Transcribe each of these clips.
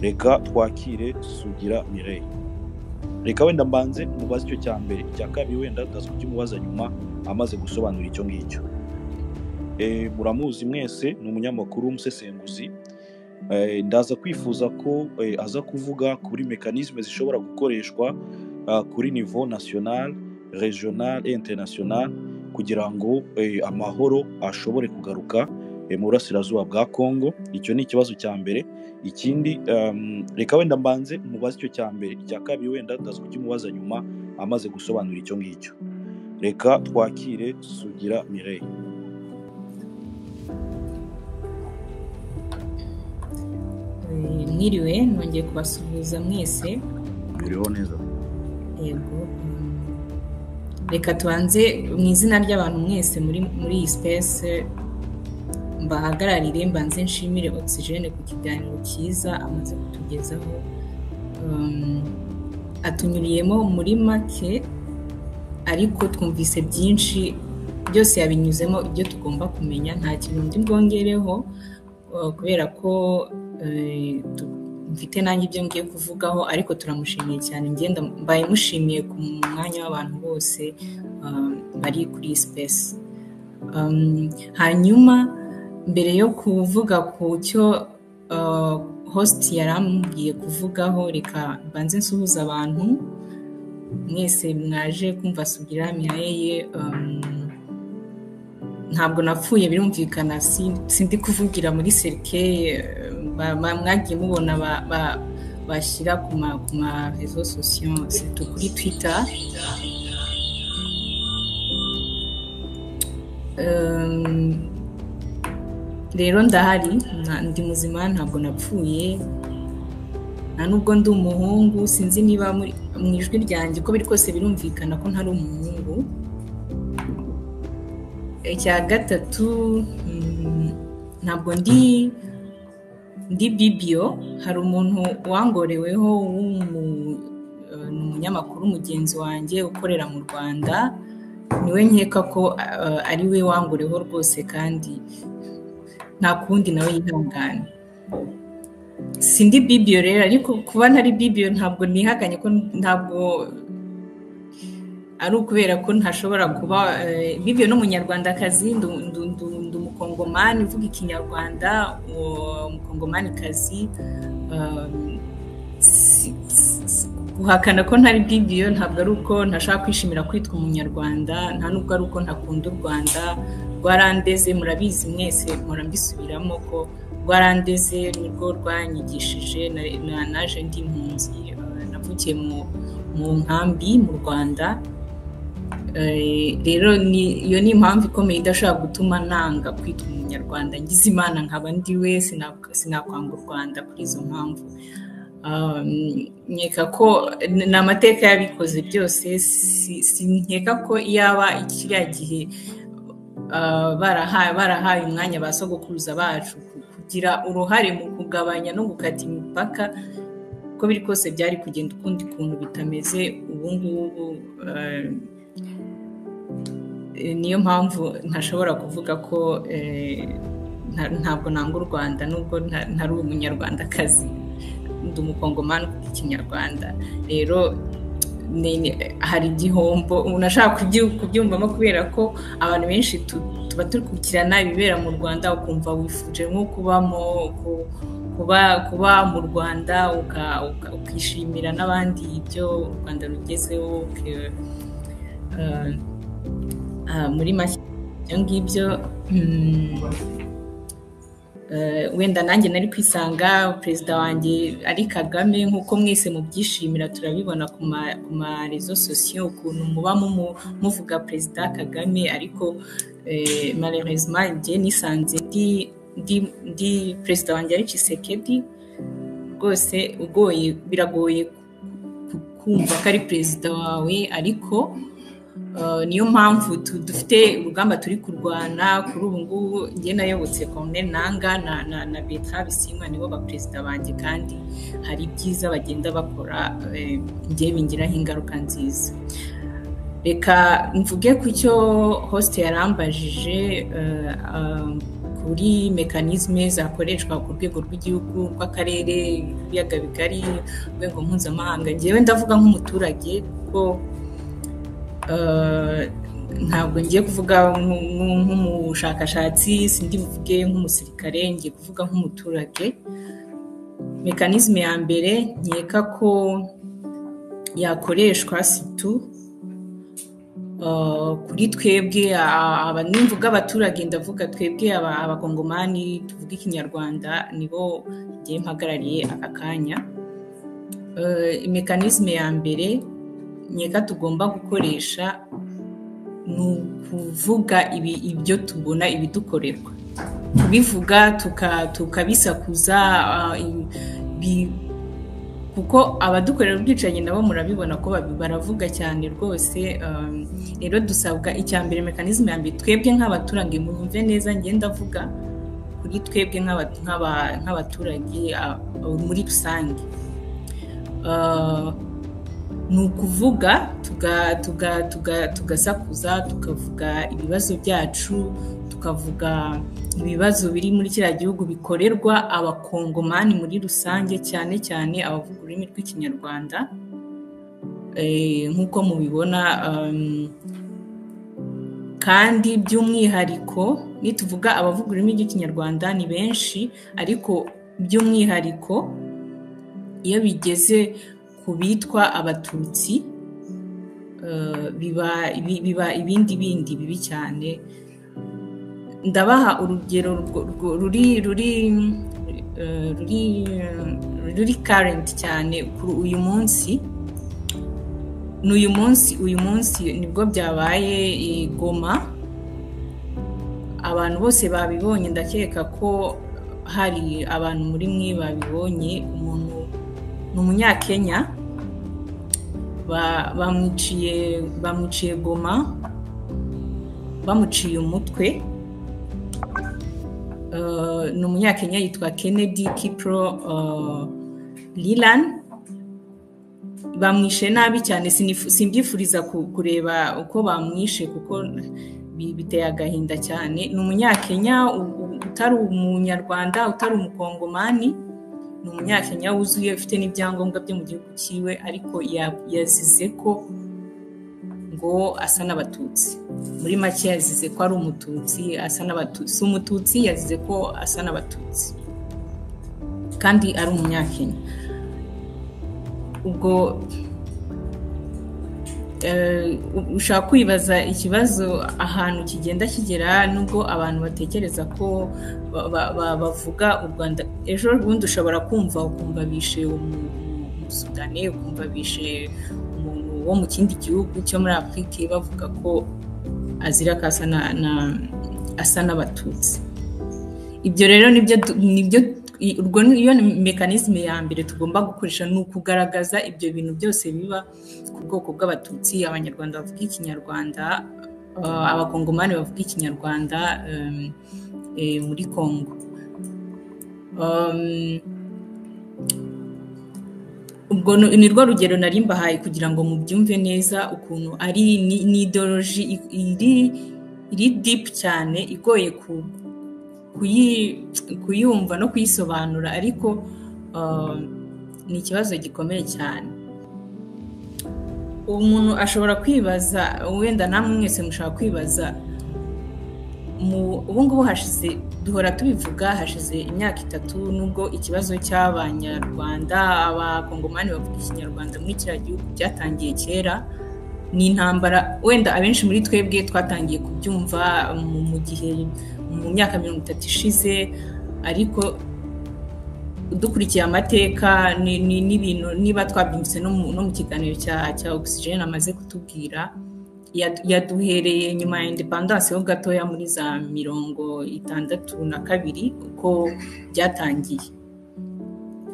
Reka twakire Sugira Mireille. Reka wenda mbanze mubaze icyo cya mbere, icya kabiri wenda ndaza kukimubaza nyuma amaze gusobanura icyo ngicyo. Muramuzi mwese, ni umunyamakuru w'umusesenguzi. Ndaza kwifuza ko aza kuvuga kuri mécanismes zishobora gukoreshwa kuri niveau national, regional et international kugira ngo amahoro ashobore kugaruka mu burasirazuba bwa Congo. Icyo ni ikibazo cya mbere. Ikindi, reka wenda mbanze mubaze icyo cya mbere, icya kabiri wenda ndaza kukimubaza nyuma amaze gusobanura icyo ngicyo. Reka twakire Sugira Mireille. Mwiriwe, nongeye kubasuhuza mwese. Mwiriho neza. Yego. Reka tubanze mu izina ry'abantu mwese muri iyi space mbahagararire, mbanze nshimire Oxygene ku kiganiro cyiza amaze kutugezaho. Atunyuriyemo muri make, ariko twumvise byinshi, byose yabinyuzemo ibyo tugomba kumenya, nta kintu ndi bwongereho kubera ko mfite nanjye ibyo ngiye kuvugaho, ariko turamushimiye cyane. Ngenda mbaye mushimiye ku mwanya w'abantu bose bari kuri space. Hanyuma mbere yo kuvuga ku cyo host yarambwiye kuvugaho, reka mbanze nsuhuza abantu mwese mwaje kumva Sugira Mireille. Ntabwo napfuye, birumvikana, sindi kuvugira muri cercueil mwagiye mubona bashyira ku ma réseaux sociaux, surtout kuri Twitter. Rero ndahari, ndi muzima, ntabwo napfuye, nta nubwo ndi umuhungu. Sinzi niba mu ijwi ryanjye uko biri kose birumvikana ko ntari umuhungu. Icya gatatu, ntabwo ndi Bibio. Hari umuntu wangoreweho, umunyamakuru mugenzi wanjye ukorera mu Rwanda, niwe nkeka ko ari we wangoreweho rwose, kandi nta kundi nawe yihangana. Sindi Bibio rero, ariko kuba ntari Bibio ntabwo nihakanye ko ntabwo ari ukubera ko ntashobora kuba Bibio. N'umunyarwandakazi, ndi umukongomani uvuga ikinyarwanda, umukongomanikazi. Guhakana ko ntari Bibio ntabwo ari uko ntashaka kwishimira kwitwa umunyarwanda, nta nubwo ari uko ntakunda u Rwanda. Rwarandeze, murabizi mwese, mpora mbisubiramo ko rwarandeze, nirwo rwanyigishije. Naje ndi impunzi, navukiye mu nkambi mu Rwanda. Rero iyo ni impamvu ikomeye idashobora gutuma nanga kwitwa umunyarwanda. Ngize Imana nkaba ndi we, sinakwanga u Rwanda kuri izo mpamvu. Nkeka ko ni amateka yabikoze byose. Sinkeka ko iyaba kiriya gihe barahaye umwanya ba sogokuruza bacu kugira uruhare mu kugabanya no gukata imipaka, uko biri kose byari kugenda ukundi kuntu bitameze ubu ngubu. Niyo mpamvu ntashobora kuvuga ko ntabwo nanga u Rwanda, nubwo ntari umunyarwandakazi, ndi umukongomani uvuga ikinyarwanda. Rero hari igihombo umuntu ashaka kubyumvamo, kubera ko abantu benshi tuba turi gukurikirana ibibera mu Rwanda, ukumva wifuje nko kubamo, kuba mu Rwanda, ukishimira n'abandi ibyo u Rwanda rugezeho. Muri make ibyo ngibyo. Wenda nanjye nari kwisanga perezida wanjye ari Kagame, nk'uko mwese mubyishimira, turabibona ku ma réseaux sociaux ukuntu muba muvuga perezida Kagame, ariko malheureusement njye nisanze ndi perezida wanjye ari Tshisekedi. Rwose ugoye, biragoye kumva ko ari perezida wawe, ariko niyo mpamvu dufite urugamba turi kurwana kuri ubu ngubu. Njye nayobotse Corneille Nangaa na Bertrand Bisimwa, nibo ba perezida banjye, kandi hari ibyiza bagenda bakora, njye bingiraho ingaruka nziza. Reka mvuge ku cyo host yarambajije. Kuri mécanismes zakoreshwa ku rwego rw'igihugu, rw'akarere, ibiyaga bigari, urwego mpuzamahanga, ngewe ndavuga nk'umuturage, kuko ntabwo ngiye kuvuga nk'umushakashatsi, sindi buvuge nk'umusirikare, ngiye kuvuga nk'umuturage. Mécanisme ya mbere nkeka ko yakoreshwa, surtout kuri twebwe nimvuga abaturage, ndavuga twebwe abakongomani tuvuga ikinyarwanda, nibo ngiye mpagarariye aka kanya. Mécanisme ya mbere nkeka tugomba gukoresha ni ukuvuga ibyo tubona, ibidukorerwa, kubivuga, tukabisakuza, kuko abadukorera ubwicanyi nabo murabibona ko baravuga cyane rwose. Rero dusabwa icya mbere, mécanisme ya mbere, twebwe nk'abaturage, munyumve neza, ngenda ndavuga kuri twebwe nk'abaturage muri rusange, ni ukuvuga, tugasakuza, tukavuga ibibazo byacu, tukavuga ibibazo biri muri kiriya gihugu bikorerwa abakongomani muri rusange, cyane cyane abavuga ururimi rw'ikinyarwanda. Nk'uko mubibona, kandi by'umwihariko nituvuga abavuga ururimi rw'ikinyarwanda ni benshi, ariko by'umwihariko iyo bigeze ku bitwa abatutsi, biba ibindi bindi bibi cyane. Ndabaha urugero ruri current cyane kuri uyu munsi. Ni uyu munsi, uyu munsi nibwo byabaye i Goma, abantu bose babibonye. Ndakeka ko hari abantu muri mwe babibonye. Umuntu ni umunyakenya, bamwiciye Goma, bamuciye umutwe. Ni umunyakenya yitwa Kennedy Kipro Lilan. Bamwishe nabi cyane, simbyifuriza kureba uko bamwishe kuko biteye agahinda cyane. Ni umunyakenya utari umunyarwanda, utari umukongomani, ni umunyakenya wuzuye, ufite n'ibyangombwa byo mu gihugu cyiwe, ariko yazize ko ngo asa n'abatutsi. Muri make yazize ko ari umututsi, asa n'abatutsi. Si umututsi, yazize ko asa n'abatutsi kandi ari umunyakenya. Ubwo ushobora kwibaza ikibazo ahantu kigenda kigera, nubwo abantu batekereza ko bavuga u Rwanda, ejo bundi ushobora kumva ukumva bishe umusudani, ukumva bishe umuntu wo mu kindi gihugu cyo muri Afurika, bavuga ko azira ko asa n'abatutsi. Ibyo rero nibyo, urwo niyo mécanisme ya mbere tugomba gukoresha, ni ukugaragaza ibyo bintu byose biba ku bwoko bw'abatutsi, abanyarwanda bavuga ikinyarwanda, abakongomani bavuga ikinyarwanda muri Congo. Ubwo ni rwo rugero nari mbahaye kugira ngo mubyumve neza ukuntu ari ni idéologie iri deep cyane, igoye kuyumva no kuyisobanura, ariko ni ikibazo gikomeye cyane. Umuntu ashobora kwibaza, wenda namwe mwese mushobora kwibaza, ubu ngubu hashize, duhora tubivuga, hashize imyaka 3 nubwo ikibazo cy'abanyarwanda, abakongomani bavuga ikinyarwanda muri kiriya gihugu byatangiye kera. Ni intambara wenda abenshi muri twebwe twatangiye kubyumva mu gihe mu myaka 30 ishize, ariko dukurikiye amateka n'ibintu, niba twabyumvise no mu kiganiro cya Oxygen amaze kutubwira, yaduhereye nyuma ya indépendance ho gatoya, muri za 62 uko byatangiye.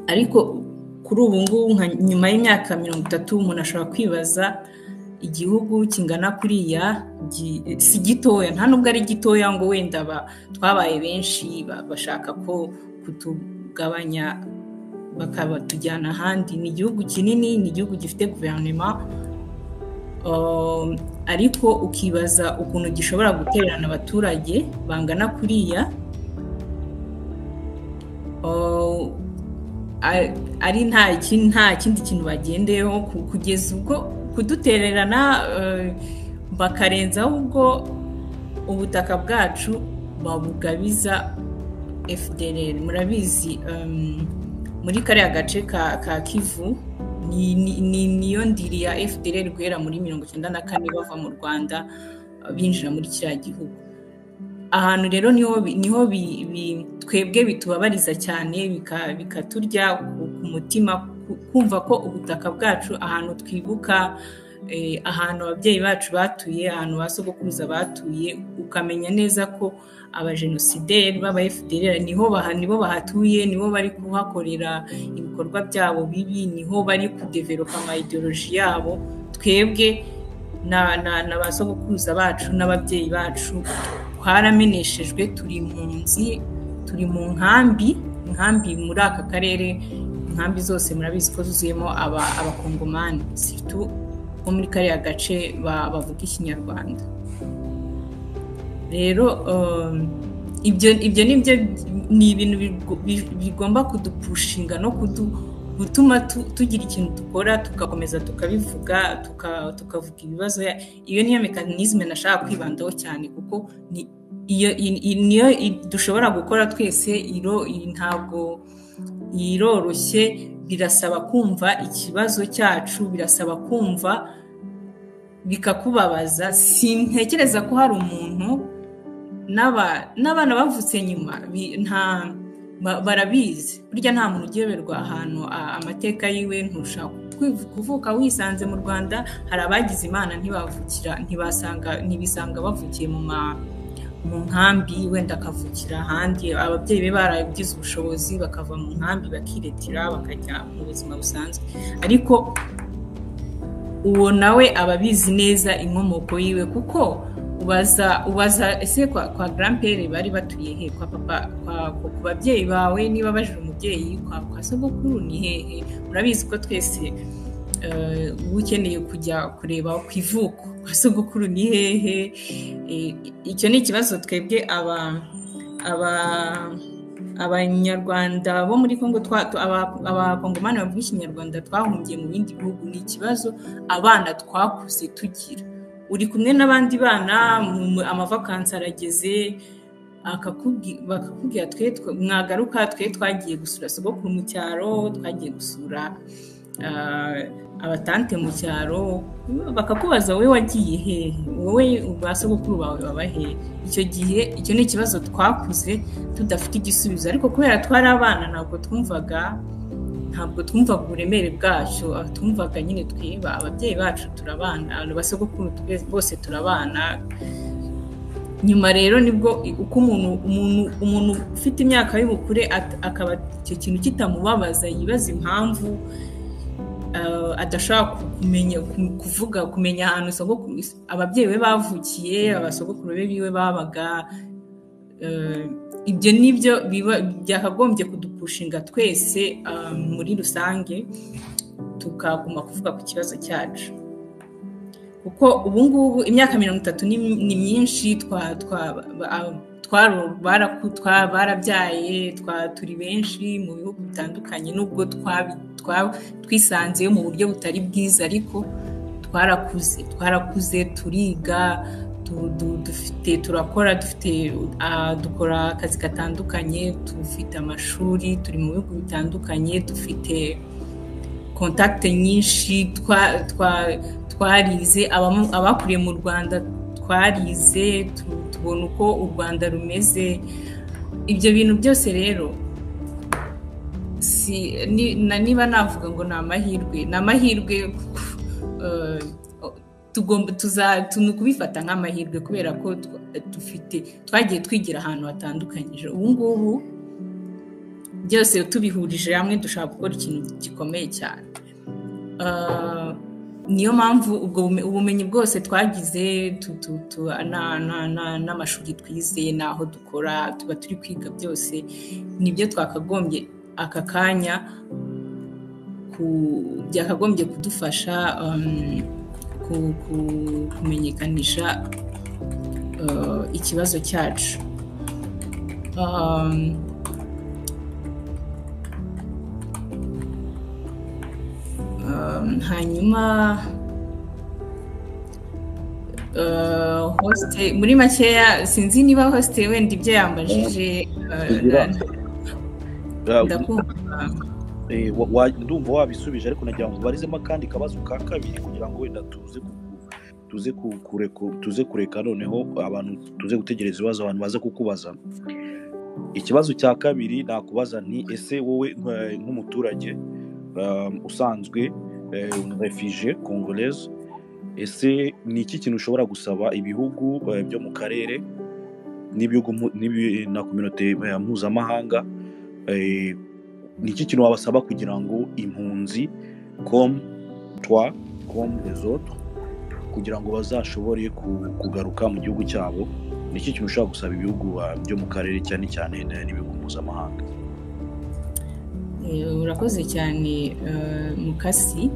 Ariko kuri ubu ngubu, nka nyuma y'imyaka 30, umuntu ashobora kwibaza igihugu kingana kuriya, si gitoya, nta nubwo ari gitoya, ngo wenda twabaye benshi bashaka ko kutugabanya bakabatujyana ahandi. Ni igihugu kinini, ni igihugu gifite guverinoma, ariko ukibaza ukuntu gishobora gutererana abaturage bangana kuriya. Ari nta kindi kintu bagendeyeho, kugeza ubwo kudutererana bakarenzaho ubwo ubutaka bwacu babugabiza FDLR. Murabizi, muri kariya gace ka Kivu niyo ndiri ya FDLR guhera muri 94 bava mu Rwanda binjira muri kiriya gihugu. Ahantu rero niho twebwe bitubabariza cyane, bikaturya ku mutima, kumva ko ubutaka bwacu, ahantu twibuka, ahantu ababyeyi bacu batuye, ahantu ba sogokuruza batuye, ukamenya neza ko abajenosideri b'aba FDLR nibo bahatuye, nibo bari kuhakorera ibikorwa byabo bibi, niho bari kudevelopa ama ideology yabo. Twebwe na ba sogokuruza bacu n'ababyeyi bacu twarameneshejwe, turi impunzi, turi mu nkambi muri aka karere. Inkambi zose murabizi ko zuzuyemo abakongomani, surtout bo muri kariya gace bavuga Ikinyarwanda. Rero ibyo nibyo ni ibintu bigomba kudupushinga no gutuma tugira ikintu dukora, tugakomeza tukabivuga, tukavuga ibibazo. Iyo niyo mekanisme nashaka kwibandaho cyane, kuko iyo niyo dushobora gukora twese. Ntabwo iroroshye, birasaba kumva ikibazo cyacu, birasaba kumva bikakubabaza. Sintekereza ko hari umuntu n'abana bavutse nyuma nta barabizi. Burya nta muntu ugiyoberwa ahantu amateka yiwe. Ntushaka kuvuka wisanze mu Rwanda. Hari abagize Imana ntibavukira, ntibisanga bavukiye mu nkambi, wenda akavukira ahandi, ababyeyi be baragize ubushobozi bakava mu nkambi bakiretira bakajya mu buzima busanzwe. Ariko uwo nawe ababizi neza inkomoko yiwe, kuko ubaza ese kwa grand-père bari batuye he, kwa papa, ku babyeyi bawe, niba bajije umubyeyi kwa sogokuru ni hehe. Murabizi ko twese ukeneye kujya kureba ku ivuko kwa sogokuru ni hehe. Icyo ni ikibazo twebwe abanyarwanda bo muri Kongo, abakongomani bavuga Ikinyarwanda twahungiye mu bindi bihugu, ni ikibazo abana twakuze tugira. Uri kumwe n'abandi bana, amavakansi arageze, bakakubwira twe mwagaruka, twe twagiye gusura sogokuru mu cyaro, twagiye gusura abatante mu cyaro, bakakubaza wowe wagiye hehe, wowe ba sogokuru bawe baba hehe. Icyo gihe icyo ni ikibazo twakuze tudafite igisubizo, ariko kubera twari abana ntabwo twumvaga uburemere bwacyo. Twumvaga nyine twiba ababyeyi bacu turabana, abasogokuru bose turabana. Nyuma rero nibwo uko umuntu ufite imyaka y'ubukure akaba icyo kintu kitamubabaza, yibaza impamvu adashobora kumenya kuvuga, kumenya ahantu ababyeyi be bavukiye, abasogokuru be biwe babaga. Ibyo nibyo byakagombye kudupushinga twese muri rusange, tukaguma kuvuga ku kibazo cyacu, kuko ubu ngubu imyaka 30 ni myinshi. Barabyaye, turi benshi mu bihugu bitandukanye, nubwo twisanzeyo mu buryo butari bwiza, ariko twarakuze, turiga, dufite, turakora, dufite, dukora akazi gatandukanye, dufite amashuri, turi mu bihugu bitandukanye, dufite kontakte nyinshi, twarize, abakuriye mu Rwanda twarize, tubona uko u Rwanda rumeze. Ibyo bintu byose rero niba navuga ngo ni amahirwe, tugomba kubifata nk'amahirwe, kubera ko dufite twagiye twigira ahantu hatandukanye. Ubu ngubu byose tubihurije hamwe dushaka gukora ikintu gikomeye cyane. Niyo mpamvu ubwo ubumenyi bwose twagize n'amashuri twize n'aho dukora tuba turi kwiga, byose nibyo twakagombye aka kanya byakagombye kudufasha kumenyekanisha ikibazo cyacu. Hanyuma host, muri makeya, sinzi niba host wenda ibyo yambajije ndakumva. Ndumva wabisubije, ariko nagira ngo ubarizemo akandi kabazo ka kabiri kugira ngo wenda tuze kureka noneho abantu tuze gutegereza ibibazo abantu baza kukubaza. Ikibazo cya kabiri nakubaza ni: ese wowe nk'umuturage usanzwe, réfugié congolaise, ese ni iki kintu ushobora gusaba ibihugu byo mu karere n'ibihugu na communauté mpuzamahanga? Ni iki kintu wabasaba kugira ngo impunzi comme toi, comme les autres, kugira ngo bazashobore kugaruka mu gihugu cyabo? Ni iki kintu ushobora gusaba ibihugu byo mu karere, cyane cyane n'ibihugu mpuzamahanga? Urakoze cyane, Mukasi.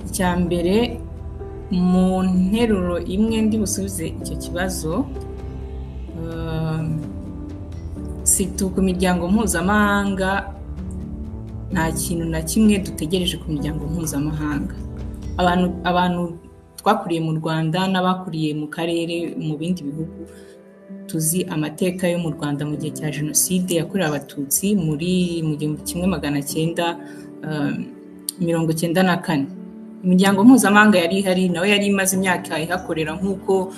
Icya mbere, mu nteruro imwe ndi busubize icyo kibazo, surtout ku miryango mpuzamahanga, nta kintu na kimwe dutegereje ku miryango mpuzamahanga. Abantu twakuriye mu Rwanda n'abakuriye mu karere, mu bindi bihugu, tuzi amateka yo mu Rwanda mu gihe cya Jenoside yakorewe Abatutsi mu 1994. Imiryango mpuzamahanga yari ihari, nawe yari imaze imyaka ihakorera, nk'uko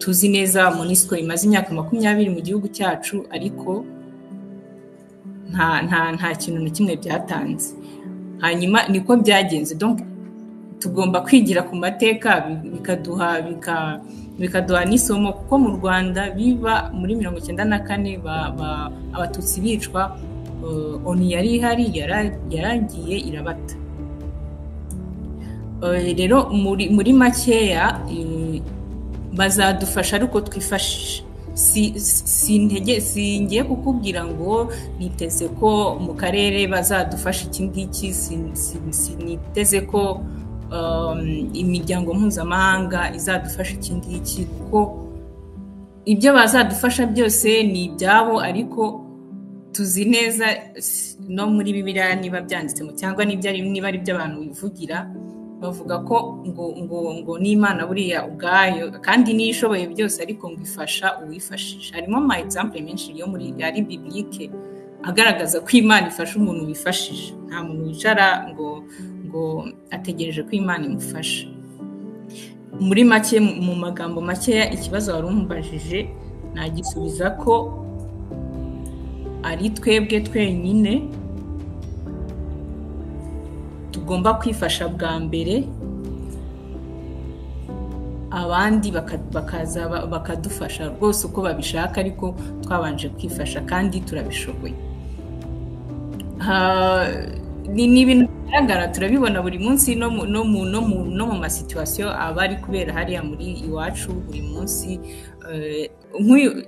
tuzi neza MONUSCO imaze imyaka 20 mu gihugu cyacu, ariko nta kintu na kimwe byatanze. Hanyuma niko byagenze. Donc tugomba kwigira ku mateka, bikaduha n'isomo, kuko mu Rwanda biba muri 94, Abatutsi bicwa, ONU yari ihari, yaragiye irabata. Rero muri makeya, bazadufasha ariko twifashisha. Si ntege singiye kukubwira ngo niteze ko mu karere bazadufasha iki ngiki, siniteze ko imiryango mpuzamahanga izadufasha iki ngiki, kuko ibyo bazadufasha byose ni ibyabo. Ariko tuzi neza no muri Bibiliya niba byanditsemo cyangwa niba ari ibyo abantu bivugira, bavuga ko ngo n'Imana buriya ubwayo kandi niyo ishoboye byose, ariko ngo ifasha uwifashisha. Harimo ama exemple menshi yo muri ari biblique agaragaza ko Imana ifasha umuntu wifashisha. Nta muntu wicara ngo ategereje ko Imana imufasha. Muri make, mu magambo makeya, ikibazo wari umubajije nagisubiza ko ari twebwe twenyine tugomba kwifasha bwa mbere, abandi bakaza bakadufasha rwose uko babishaka, ariko twabanje kwifasha kandi turabishoboye. Ni ibintu bigaragara, turabibona buri munsi no mu ma situations aba ari kubera hariya muri iwacu buri munsi.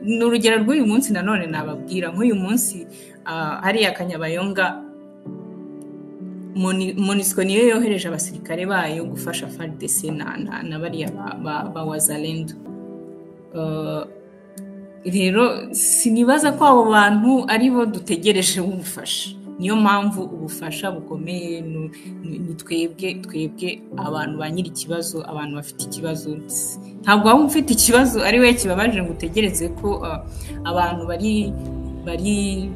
Ni urugero rw'uyu munsi nanone nababwira, nk'uyu munsi hariya Kanyabayonga, MONUSCO niyo yohereje abasirikare bayo gufasha FARDC na bariya ba Wazalendo. Rero sinibaza ko abo bantu ari bo dutegereje ubufasha. Niyo mpamvu ubufasha bukomeye ni twebwe abantu ba nyiri ikibazo, abantu bafite ikibazo. Ntabwo waba ufite ikibazo ari we kibabaje ngo utegereze ko abantu bari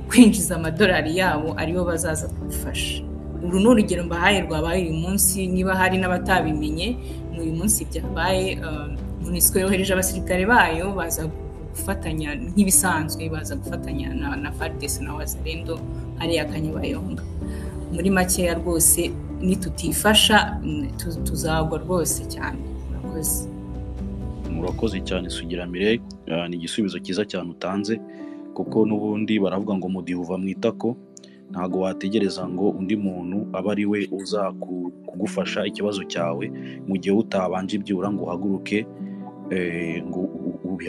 kwinjiza amadolari yabo aribo bazaza kugufasha. Uru ni urugero mbahaye rwabaye uyu munsi, niba hari n'abatabimenye, ni uyu munsi byabaye. MONUSCO yohereje abasirikare bayo baza gufatanya nk'ibisanzwe, baza gufatanya na FARDC na Wazalendo hariya Kanyabayonga. Muri makeya rwose, nitutifasha tuzagwa rwose cyane. Murakoze. Murakoze cyane, Sugira Mireille. Ni igisubizo cyiza cyane utanze, kuko n'ubundi baravuga ngo mudiho uva mu itako. Ntabwo wategereza ngo undi muntu abe ari we uza kugufasha ikibazo cyawe mu gihe utabanje byibura ngo uhaguruke, ngo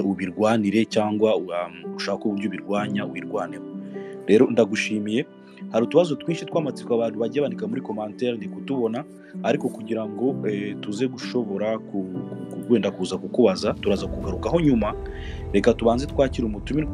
ubirwanire cyangwa ushake uburyo ubirwanya, wirwaneho. Rero ndagushimiye. Hari utubazo twinshi tw'amatsiko abantu bagiye bandika muri commentaire, ndi kutubona, ariko kugira ngo tuze gushobora wenda kuza kukubaza, turaza kugarukaho nyuma. Reka tubanze twakire umutumirwa.